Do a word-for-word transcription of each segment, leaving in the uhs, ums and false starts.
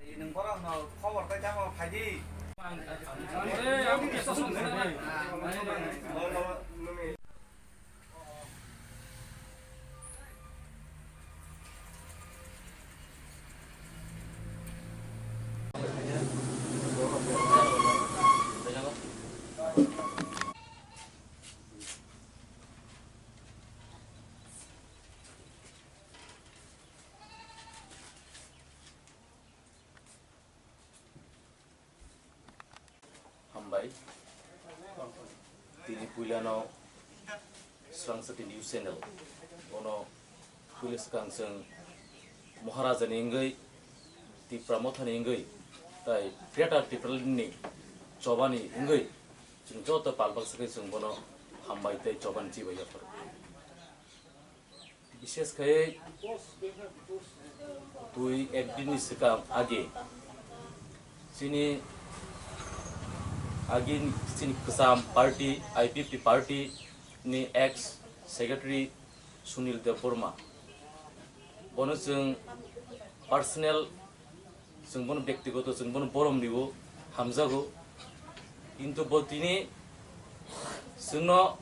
Nwng borokno khobor tei tamo phaidi. Hambai. Tini puilano Srangchati News Channel. Bono puila swkang chwng Maharaja ni wngwi, Tipra Motha ni wngwi, tai Greater Tipraland ni choba ni wngwi chwng joto pal baksa khe chwng bono hambai tei choba ni chibai yapharo. Bishes khai twi ek din ni swkang age chini age chini kwcham party, I P F T party ni ex secretary Sunil Debbarma, bono chwng personal, chwng bono bektigoto, chwng bono borom riwo, hamjago. Kintu bo tini chwngno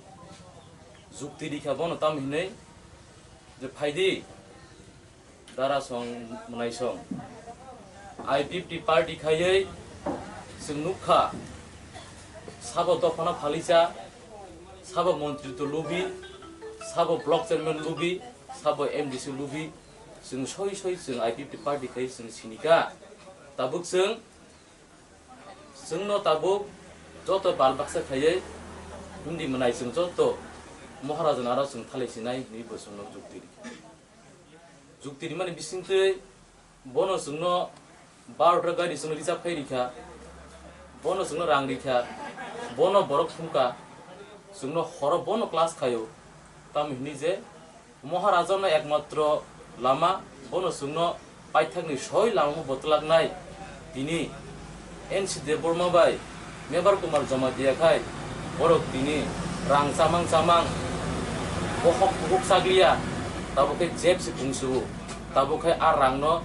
jukti rikha, bono tam hinwi je phaidi dara song, mwnai song. I P F T party khaiwi chwng nukha, sabo dophano phalisa, sabo montri to lubi, sabo block chairman lubi, sabo M D C lubi, chwng soi soi chwng I P F T party khai chwng sinika. Tabuk chwng, chwngno tabuk joto bal baksa khaiwi himdi mwnai chwng joto Maharaja naro chwng thalai sinai hinwi bo chwngno jukti rikha. Jukti rimani bisingtwi bono chwngno barota gari chwngno reserve khai rikha, bono chwngno rang rikha, bono borok thumkha, chwngno horo bono class khaio, tamo hinwi je Maharajano ekmatro lama, bono chwngno paithakni soi lamao botolaknai. Tini N C Debbarma bai Mebar Kumar Jamatia khai borok tini rang chamang chamang, bohok bohok chakliya, tabuk khe jeb se pungsugo, tabuk khe a rangno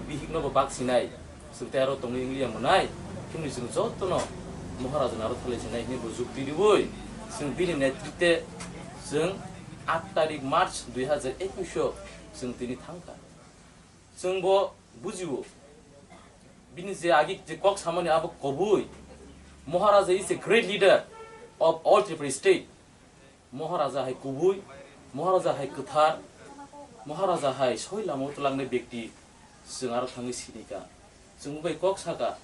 bihikno bo bak sinai. Chwng tei aro tongwi wngliya mwnai, himni chwng jotono Maharaja naro thalai sinai hwnwi bo jukti riwi, chwng bini netritwe chwng aat tarik March dui hazar ekush o chwng tini thangkha. Chwng bo bujio, bini je agi je kok samani abo kobui, Maharaja is a great leader of all Tripura state. Maharaja hai kubui, Maharaja hai kwthar, Maharaja hai soi lama twlangnai bekti, chwng aro thangwi sinika. Chwng bai kok saka,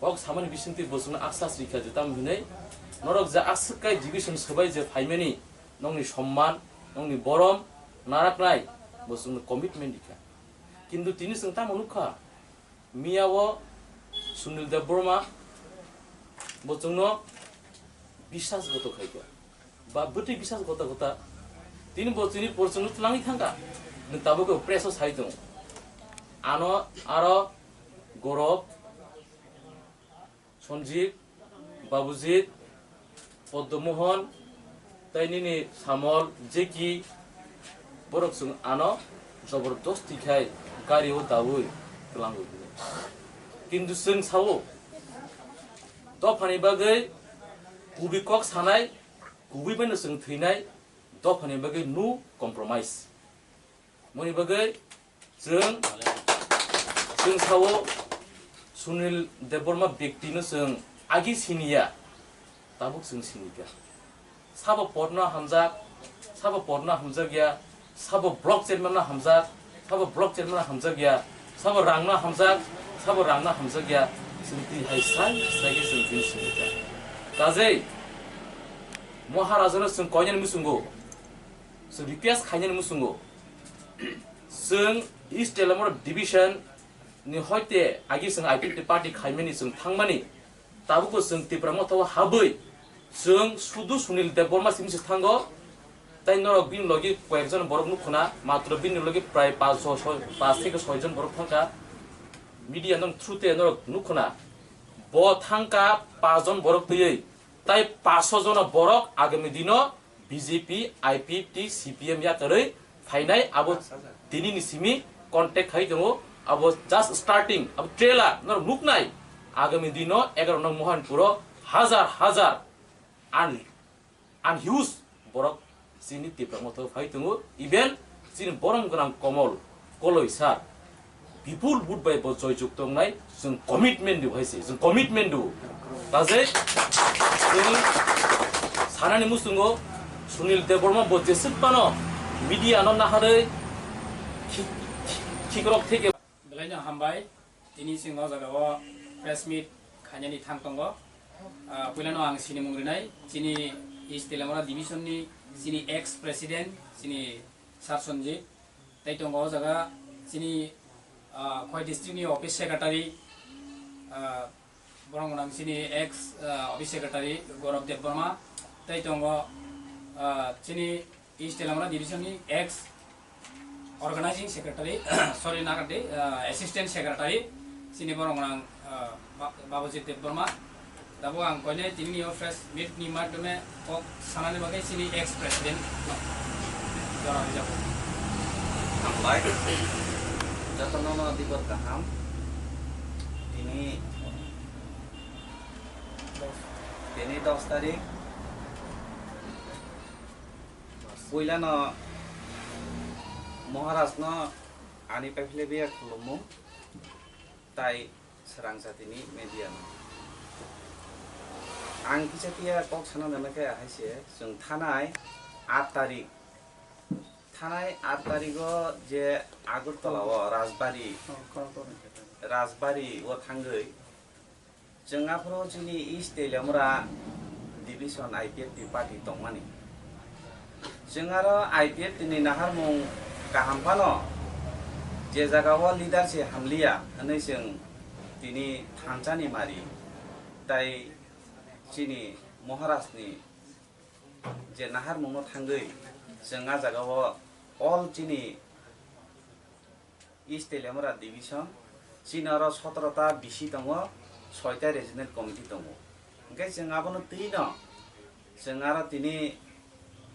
kok samani bisingtwi bo chwngno aksas rikha je tamo hinwi, norok je aswk kai division swbai je phaimani, nokni somman, nokni borom naraknai, bo chwngno commitment rikha. Kintu tini chwng tamo nukha, miya o Sunil Debbarma bo chwngno bisas goto khaikha, ba bwtwi bisas gota gota tini bo chini por chwngno twlangwi thangkha. Nwng tabuk khe press o sai tongo, ano aro Gorop, Sanjib, Babujit, Poddo Mohan, tei nini Samol, Jeki, borok chwng ano jobordosti khai gari o daui twlango hwnwi. Kintu chwng sao, dophani bagwi kubui kok sanai, kubui bai no chwng thwinai, dophani bagwi no compromise. Moni bagwi chwng, chwng sao Sunil Debbarma bekti no chwng agi siniya, tabuk chwng sinika. Sabo podno hamjak, sabo podno hamjak ya, sabo block chairman no hamjak, sabo block chairman no hamjak ya, sabo rang no hamjak, sabo rang no hamjak ya, chwng twi hai sai sai khe chwng twi sinika. Kajei Maharaja no chwng koinani muchungo, chwng request khainani muchungo. Chwng East Telamura Division ni hoite agi chwng I P F T party khaimani chwng thangmani, tabukbo chwng Tipra Motha o habwi chwng sudu Sunil Debbarma simi se thango. Tei norok bini logi koyekjon borok nukhuna, matro bini logi prai panch soi, panch theke soi jon borok thangkha. Media nong through te norok nukhuna, bo thangkha panch jon borok twiwi, tei panch soi jona borok agami dino B J P, I P F T, C P M yakarwi phainai abo tini ni simi contact khai tongo. Abo just starting, abo trailer, norok nuknai. Agami dino egaroh nong Mohanpuro hajar hajar an, an huge borok chini Tipra Motha phai tongo. Even chini borom gwnang Komol Koloi sir, bipul vote bai bo joyjukto wngnai, chwng commitment du hai se, chwng commitment du. Tajai chwng sanani musungo Sunil Debbarma bo jeswk phano media no naharwi khi-, khi-, khikrok theke. Belai no hambai, tini chwng o jaga o press meet khainani thang tongo. Ah, puilano ang sinimung rinai, chini East Teliamura division ni chini ex president, chini Sir Sanjib, tei tongo o jaga chini, ah, Khowai district ni office secretary, ah, borok nang chini ex, ah, office secretary Gaurav Debbarma, tei tongo, ah, chini East Teliamura division ni ex organizing secretary, sorry, nagardi, ah, assistant secretary, chini borok nang, ah, Ba-, Babajit Debbarma. Tabuk ang koine tini ni press meet ni madhyome kok sanani bagwi chini ex president no jora rijabo. Hambai. Jotono no dibor kaham. Tini, tini dos tarik. Puilano Maharaj no ani paiphle biya khulumung tai srang jatini media no. Ang kisa tiya kok sana nana khe ahai se chwng thanai aat tarik, thanai aat tarigo je Agartala o Rajbari, Rajbari o thangwi chwng aphuru chini East Teliamura division I P F T party tongmani. Chwng aro I P F T ni naharmung kaham phano, je jaga o leader se hamliya hwnwi chwng tini thansani mari tai chini Maharaj ni je naharmung no thangwi chwng a jaga o all chini East Teliamura division, chini oro sotoro ta B C tongo, soi ta regional committee tongo. Hwnkhe chwng abono twi no, chwng aro tini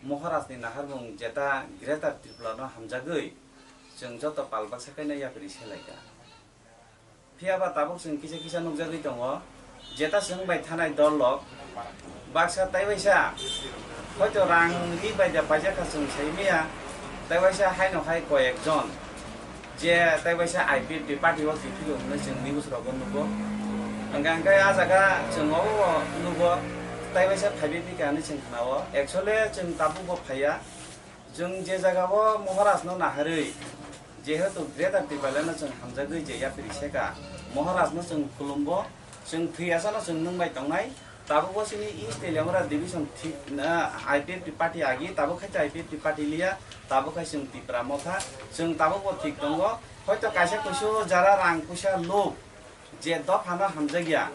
Maharaj ni naharmung jeta Greater Tripura no hamjagwi, chwng joto pal baksa khe no yapri selaikha. Phiya ba tabuk chwng kisa kisa nukjagwi tongo. Jeta chwng bai thanai dol rok baksa tai waisa hoito rang ri bai da paijak kha chwng sai maya, tai waisa haino hai koi ek jon je tai waisa I P F T party o kiphilwi hwnwi chwng news rogo nugo. Hwnkhe hwnkhe a jaga chwng obo nugo, tai waisa phaibai phikha hwnwi chwng khnao. Actually chwng tabuk bo phaiya, chwng je jaga o Maharaj no naharwi, jehetu Greater Tipraland no chwng hamjagwi je yapri seka, Maharaj no chwng khulumbo, chwng thwi asano chwng nwng bai tongnai. Tabuk bo chini East Teliamura division thik, ah, I P F T party agi, tabuk khaisa I P F T party liya, tabuk khai chwng Tipra Motha, chwng tabuk bo thik tongo. Hoito kaisa kuisu jara rang puisa luk, je dophano hamjakya,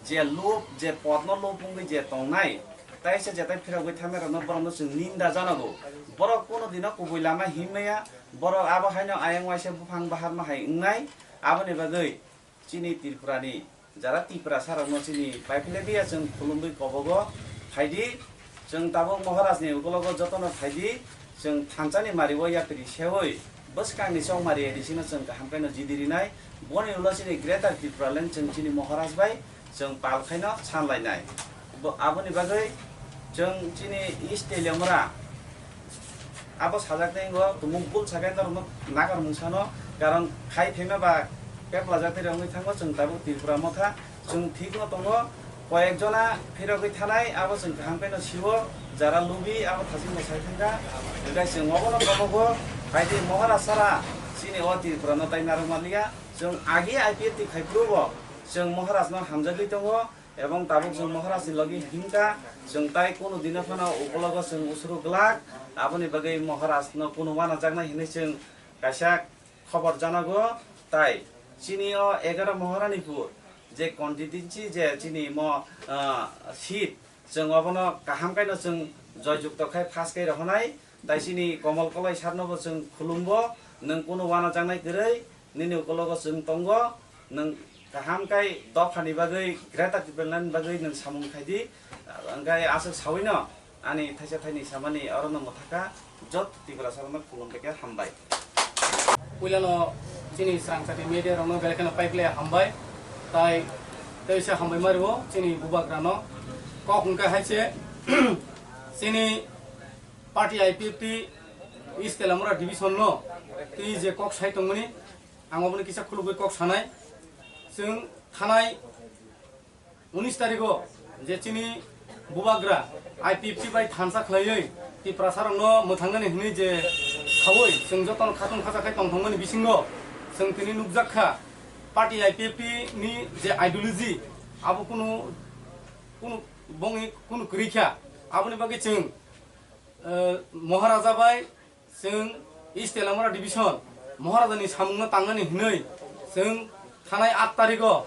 je lub, je podno lub wngwi je tongnai, taisa jetai phirogwi thangnai rokno borokno chwng ninda janago. Borok kono dino kubui lama himmaya, borok abo haino ayang waisa buphang baharma hai wngnai. Aboni bagwi chini Tripurani jara Tiprasa rokno chini paiphle biya chwng khulumwi kobogo phaidi. Chwng tabuk Maharajni ukologo jotono phaidi, chwng thansani mario yapri seui bwskangni chongmari A D C no chwng kaham khaino jidi rinai. Boni ulo chini Greater Tipraland chwng chini Maharaj bai chwng pal khaino sanlainai. Bo-, aboni bagwi chwng chini East Teliamura abo sajak tei wngo, tumung bul sakai norokno nagar mung sano, karon khai phaima ba peplajak tei wngwi thango chwng tabuk Tripura Motha. Chwng thikno tongo, koyek jona phirogwi thanai, abo chwng kaham khe no siwo, jara lubi abo thasing bo sai thangkha. Hwnkhe chwng obono kobogo, haidi Maharaj sara chini o Tripura no tai narwk manliya. Chwng agi I P F T khai phuru bo chwng Maharaj no hamjagwi tongo, ebong tabuk chwng Maharaj ni logi himkha, chwng tai kunu dino phano ukologo chwng usuru glak, aboni bagwi Maharaj no kunu wanajaknai hinwi chwng kaisa khobor janago. Tai chini o egaroh Maharanipur je constituency je chini mo, ah, seat, chwng obono kaham khaino chwng joyjukto khai pass khai rohonai. Tai chini Komol Koloi sir no bo chwng khulumbo, nwng kunu wanajaknai kwrwi, nini ukologo chwng tongo, nwng kaham khai dophani bagwi, Greater Tipraland bagwi nwng samung khaidi, hwnkhe aswk sawino. Ani thaisa thaini samani orono mwthakha, jot Tiprasa rokno khulum bai khe hambai. Puilano Chini srangchati media rokno belai kheno paiple hambai. Tai teisa hambai mario chini bubagrano. Kok hwnkhe hai se chini party I P F T East Telamura division no twi je kok sai tongmani, ang oboni kisa khulugwi kok sanai. Chwng thanai unis tarikh o je chini bubagra I P F T bai thansa khlaiwi Tiprasa rokno mwthangnani hwnwi je sawi chwng jotono khatung khacha khai tongthokmani bisingo chwng tini nukjak kha party I P F T ni je ideology abo kunu kunu bongni kunu kwrwi kha, aboni bagwi chwng eh, Maharaja bai chwng East Telamura Division Maharajani samungno tangnani hwnwi chwng thanai aat tarikh o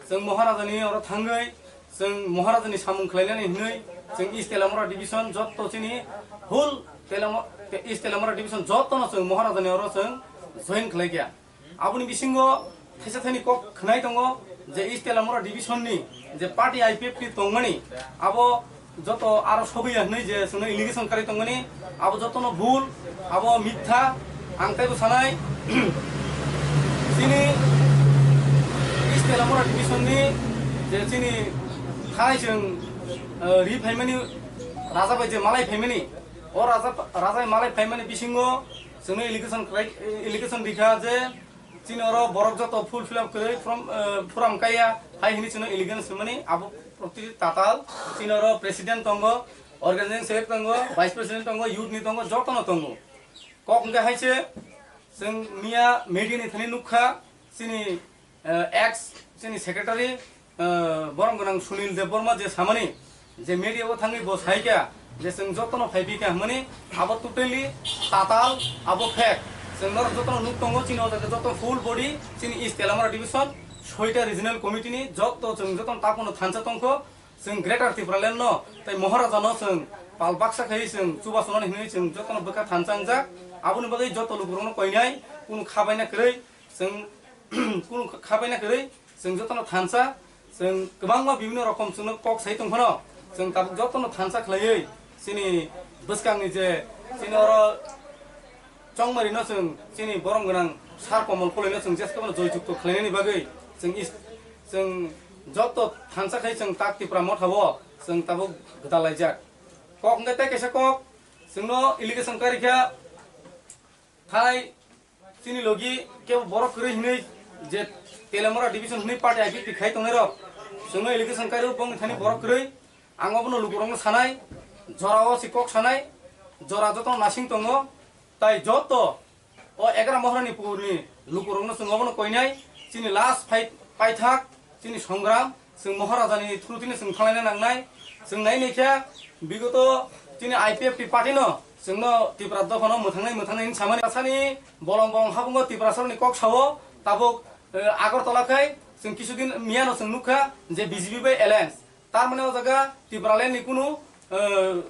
chwng Maharajani oro thangwi chwng Maharajani samung khlainani hwnwi chwng East Telamura Division jotto chini whole Telamo-, East Telamura Division jottono chwng Maharajani oro chwng join khlai kha. Aboni bisingo thaisa thaini kok khwnai tongo je East Telamura Division ni je party I P F T tongmani abo joto aro sogwi ya hwnwi je chwngno allegation karwi tongmani abo jotono bul, abo mitha. Ang teibo sanai chini East Telamura Division ni je chini thanai chwng, eh, ri phaimani raja bai je malai phaimani o raja, raja malai phaimani bisingo chwngno allegation khlai, allegation rikha je chini oro borok joto full fill up kwrwi from, eh, phuram kaiya hai hini chwngno allegation swimani abo proti tatal chini oro president tongo, organizing secretary tongo, vice president tongo, youth ni tongo, jotono tongo. Kok hwnkhe hai se chwng miya media ni thani nukha chini eh, ex chini secretary, eh, borom gwnang Sunil Debbarma je samani je media o thangwi bo saikha je chwng jotono phaiphikha hwnmani abo totally tatal, abo fake. Chwng norok jotono nuk tongo chini o jaga joto full body chini East Telamura Division soita regional committee ni joto chwng jotono takhukno thansa tongkho. Chwng Greater Tipraland no tei Maharaja no chwng pal baksa khai chwng chubasunani hinwi chwng jotono bwkha thansa wngjak. Aboni bagwi joto lukurokno koinai kunu khabaina kwrwi chwng kunu khabaina kwrwi chwng jotono thansa, chwng kwbangma bibhinno rokom chwngno kok sai tongphano chwng tabuk jotono thansa khlaiwi chini bwskangni je chini oro chongmarino chwng chini borom gwnang Sir Komol Koloino chwng jeskabano joy jukto khlainani bagwi chwng is-, chwng joto thansa khai chwng tak Tipra Motha o chwng tabuk gwdal laijak. Kok hwnkhe tei kaisa kok chwngno allegation karikha thai chini logi kebo borok kwrwi hinwi je Telamura division hinwi party I P F T khai tongnai rok chwngno allegation kario bongni thani borok kwrwi. Ang obono lukurokno sanai, jorao si kok sanai, jora jotono nasing tongo, tai joto o Egra Mohrani purni lukurokno chwng obono koinai, chini last fight paithak, chini songram, chwng Maharajani through tini chwng thanglaina nangnai, chwng nai naikha, bigoto chini I P F T party no, chwngno Tipra dophano mwthangnai mwthangnai hinwi samani, asani bolong bolong habungo Tiprasarokni kok sao, tabuk, eh, Agartala khai, chwng kisudin miyano chwng nukha je B J P bai alliance. Tar mane o jaga Tipraland ni kunu, eh,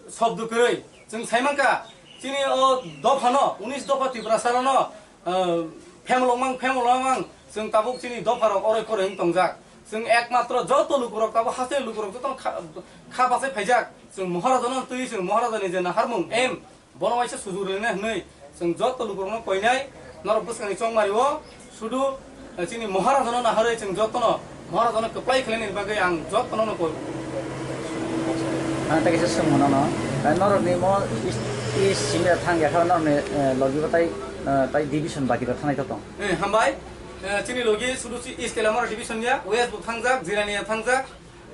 shobdo kwrwi. Chwng sai mankha, chini o dopha no, unis dopha Tiprasa rok no, eh, phemlok mang, phemlok mang, chwng tabuk chini dopha rok oroi koroi wng tongjak. Chwng ekmatro joto lukurok tabuk haste lukurok joto kha, kha bachai phaijak. Chwng Maharaja no twi, chwng Maharaja ni je naharmung aim, bono waisa sujuk rwna hwnwi chwng joto lukurokno koinai, norok bwskangni chongmari o sudu, eh, chini Maharajano naharwi chwng jotono Maharajano kwplai khlainani bagwi ang jotono no koi. Ang tei kaisa swngmano no, eh, norokni mo is, is simya thang ya kha norokni, eh, logi bo tai, eh, tai division baki rok thanai tong. Eh, hambai, eh, chini logi sudu si East Telamura division ya, West bo thangjak, Jirania thangjak,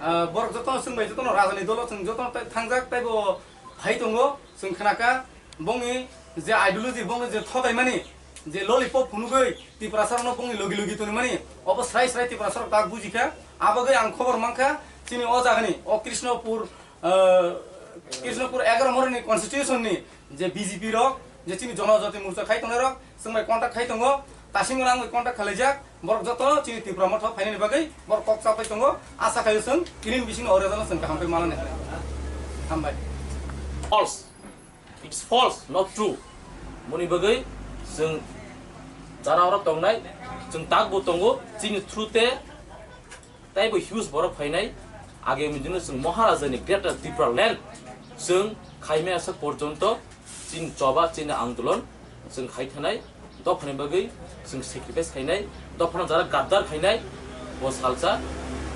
ah, borok jotono chwng bai jotono Rajani dolo chwng jotono tai thangjak, taibo phai tongo. Chwng khnakha bongni je ideology, bongni je thokaimani, je lollipop phunugwi Tiprasarokno bongni logi logi tonimani, obo srai srai Tiprasarok tak bujikha. Abagwi ang khobor mankha, chini o jagani, o Krishnapur, ah, Krishnapur egaroh Morani constitution ni je B J P rok, je chini Jonojati Morcha khai tongnai rok, chwng bai contact khai tongo, tasingno ang bai contact khalaijak, borok joto chini Tipra Motha phainani bagwi borok kok chapai tongo, asa khaio chwng tini bisingno o result no chwng kaham khe manani. Hambai. False. It's false, not true. Moni bagwi chwng jara oro tongnai, chwng tak bo tongo, chini through te taibo huge borok phainai. Agami dino chwng Maharajani Greater Tipraland chwng khaimaya sak porjonto chini choba, chini andolon chwng khai thanai. Dophani bagwi chwng sacrifice khainai, dophano jara gaddar khainai, bo salsa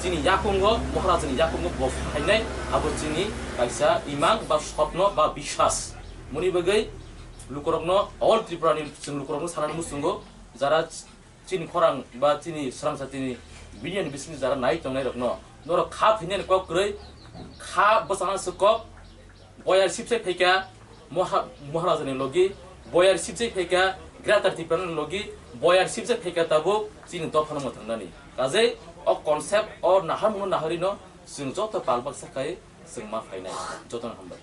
chini yakungo, Maharajani yakungo bo khainai, abo chini kaisa imang ba sopno ba biswas. Moni bagwi lukurokno, all Tripurani chwng lukurokno sanani muchungo, jara chini khorang ba chini swrangsa chini biniani bisingni jara nai tongnairokno norok kha phinani kok kwrwi, kha bwsana se kok, boyar sibsai phaikha Moha-, Maharajani logi, boyar sibsai phaikha Greater Tipraland logi, boyar sibsai phaikha tabuk chini dophano mwthangnani. Kajei o concept, o naharmungno naharino chwng joto pal baksa khai chwng ma phainai. Jotono hambai.